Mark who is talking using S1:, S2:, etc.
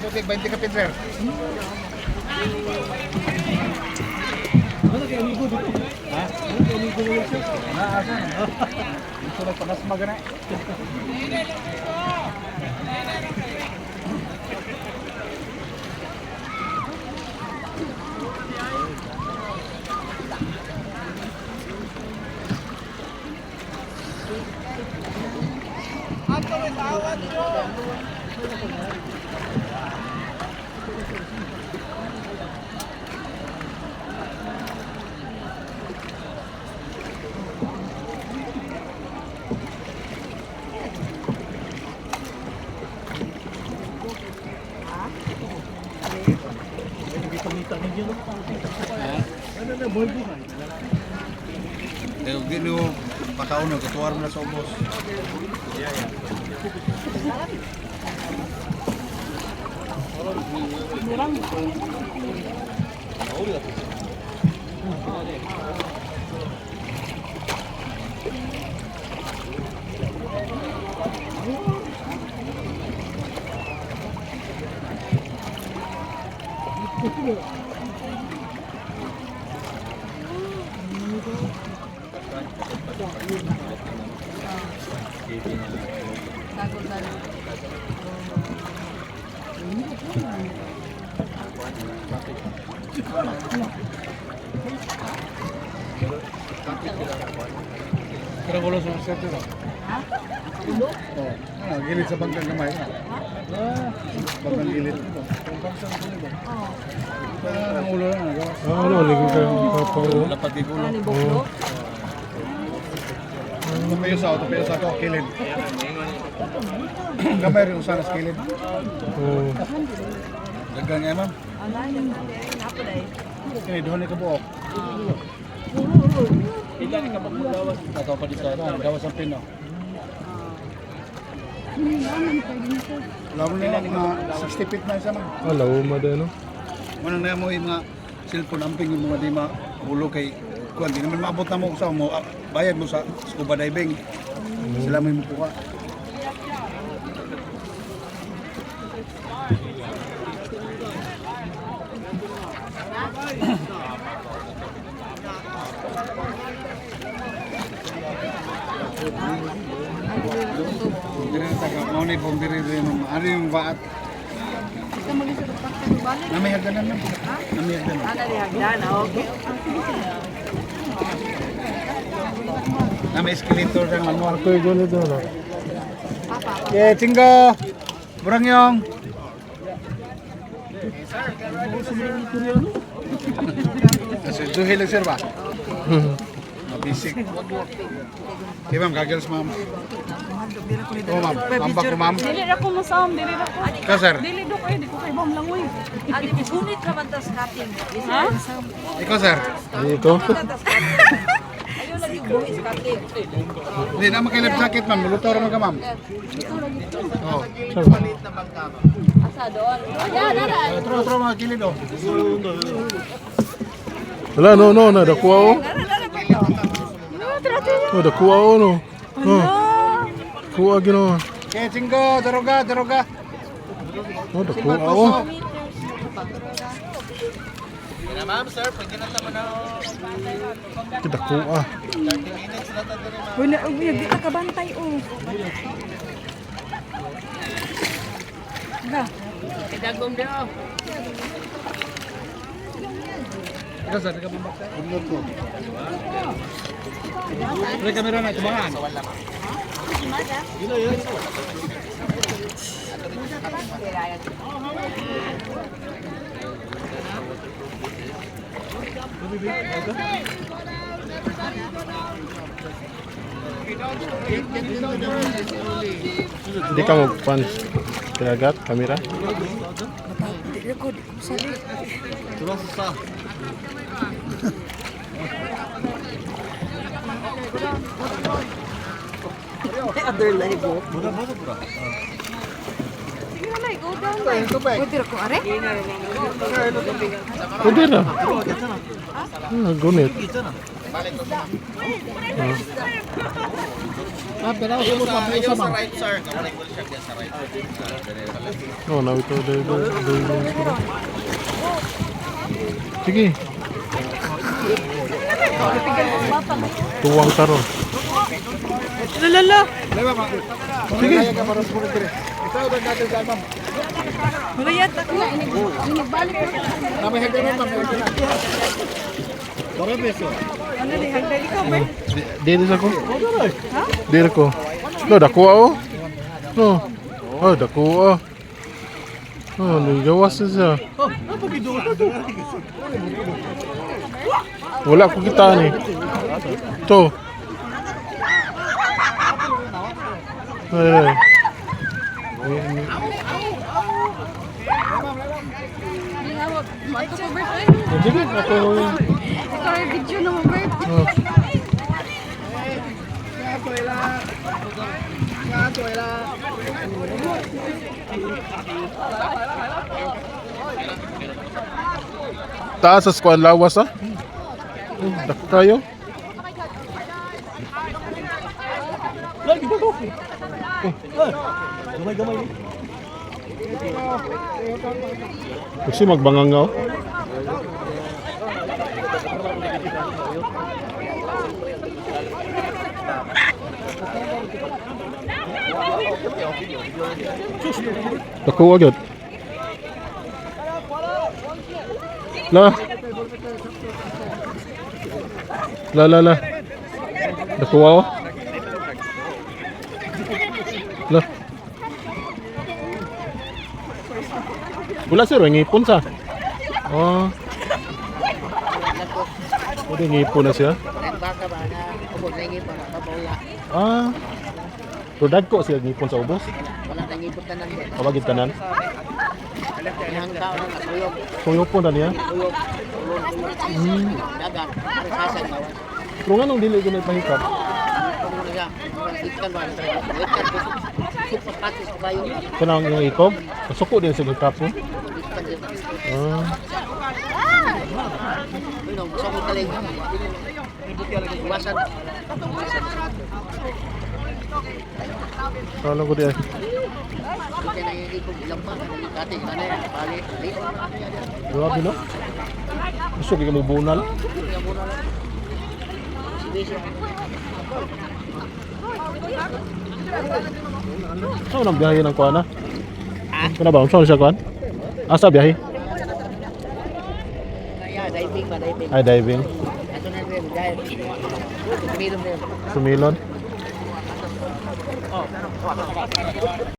S1: Tubig, 20 ka, Peter. Ano kay amigo dito? Ha? Ano kay amigo mo siya? Na asa? Gusto lang panas magana. Kaya di nyo pakaon, katuwar mo na sa ubos. Pero ulo sa set ito. Ha? Ulo? Oh, ano, gilid sa bangkang gamay. Ah, bangkang gilid. Oh. Ah, ang ulo na nagawa.
S2: Ah, ano, ligo ka pa.
S1: Lapad di ulo.
S3: Ano buklo?
S1: Tumayo sa ako, kilid. Gamay rin usana sa kilid.
S2: Oh.
S1: Dagan nga, ma'am.
S3: Ala, yung hapon ay.
S1: Kini duha ni kabuok. Ato pa dito, ato, gawas ang pino. Laro na mga 60 feet na isa, ma'am.
S2: Ah, lawo ma din, no?
S1: Muna na mo yung mga cellphone amping yung mga di mahulo kay kuan di naman maabot na mo sa mo ah, bayad mo sa scuba diving. Sila may mukuha. Dire na taga mo ni bombiri dire ma'am. Ano yung baat?
S3: Basta maging sa pagka balik.
S1: Nami hagdanan, ma'am. Nami hagdanan.
S3: Ana di hagdan, ah, okay.
S1: Nami escalator sang manual.
S2: Ako yung gulid, no?
S1: Yeah, tinggo. Burang yung. Kasi duhi lang sir ba? Basic. Okay ma'am, gagals ma'am. Oh ma'am, tambak ko ma'am.
S4: Dili ra ko masam, dili ra ko.
S1: Ka sir,
S4: Dili do kayo, di ko kay bam langoy.
S3: Adi gunit ra man tas cutting.
S4: Ha?
S1: Ikaw sir.
S2: Dito.
S3: Ayaw lagi buhi sa cutting.
S1: Hindi na makilip jacket ma'am, muluto ra man ka ma'am. Oh.
S3: Asa doon. Ayan, nara.
S1: Tro tro mga kilid oh.
S2: Wala, no, no, na, dakuha, oh.
S3: Nara, nara pa to.
S2: Oh, dakuha, oh, no. Oh. Kuha, gino.
S1: Okay, tinggo, daroga, daroga.
S2: Oh, dakuha, oh. Dakuha.
S3: Wala, uy, di ka kabantay oh. Ba.
S4: Dagom di oh.
S1: Ikaw sir, ikaw ma'am. Upload ko. Pre kamera na tubangan.
S2: Hindi ka magpan. Kinagat, kamera.
S3: Other live oh. Lay, go down lay. Pwede ra ko are?
S2: Pwede na. Ah, gunit.
S5: Right, sir.
S2: Oh, na ito. Do. Sige. Tuwang taron.
S3: Lalala.
S2: Sige.
S3: Malayat ako. Ano ni hagdan ikaw ba?
S2: Dito sa ko. Dito ko. No, dakuha oh. No. Oh, dakuha. Oh, nigawas na siya. Wala ko kita ni. To. Ay, ay.
S4: Mato ko, Bert. Ay,
S2: Sige, ako.
S4: ikaw ay video na mo, Bert.
S2: Oh. Taas sa skuan lawas ah. Dako kayo.
S1: Gamay-gamay.
S2: Kasi magbangangaw. Dako agad. La. La la la. Dako oh. La. Wala sir, ngipon sa. Oh. Pwede ngipon na siya.
S6: Nagbaka ba na ubos na ngipon na pabaula.
S2: Ah. Pero dagko siya ngipon sa ubos.
S6: Wala na ngipon tanan din.
S2: Kawagid tanan.
S6: Ihang tao na nasuyog.
S2: Suyo po na niya.
S6: Tuyog. Tulon, tulon. Dagat. Marisasan bawas.
S2: Pero nga nung dili ko na ipahikap.
S6: Kung ano siya. Ikan ba? Ikan. Super patis ko kayo.
S2: Kanang yung ikob. Masuko din sa hikapo.
S6: Ikan din.
S2: Ah.
S6: Yun ang gusto ko kaling. Iwasan.
S2: Kala ko di ay.
S6: Kaya nangingipon ilang pa. Dati, ano yan? Bali.
S2: Grabe no. Gusto kay mo bunal. Saan ang biyahe ng kuan na? Kuna ba? Saan siya kuan? Asa biyahe?
S6: Kaya, diving ba? Diving.
S2: Ay, diving.
S6: Ato na rin. Dahil. Tumilom na yun.
S2: Sumilon.